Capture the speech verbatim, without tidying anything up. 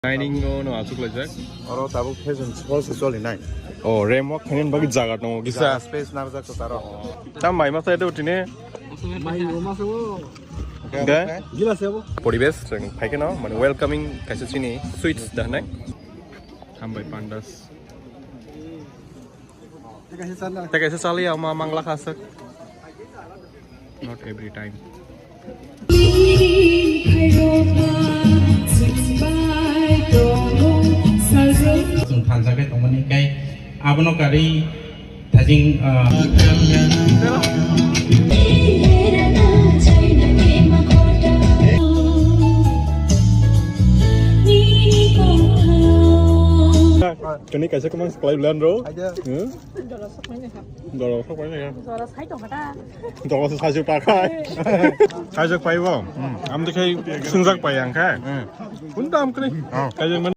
Dining o no achuk laijak. Oro tabuk fashion show se choli nai. Oh, rem walk khaina bagwi jaga tongo kisa. Jaga space narwkjak to taro. Tam mai masa edo tini. Mai o masa o. Okay. Gila se bo. Poribesh, chwng phaikhe no, mane welcoming kaisa chini sweets da hinai. Hambai pandas. Tei kaisa chaliya ma mangla kha swk. Not every time. Chwng thansa khe tongmani kai abono karwi thajing, ah, Kini kaisa kwmang kwlai bwle ano. Aja. Hmm? Jora sok paina kha. Jora sok paina kha. Jora sai tong kha ta. Jora sok sai tong kha. Sai sok paibo. Hmm. Am de khai sungjak pai ang kha. Hmm. Kun dam kri. Oh. Kaisa man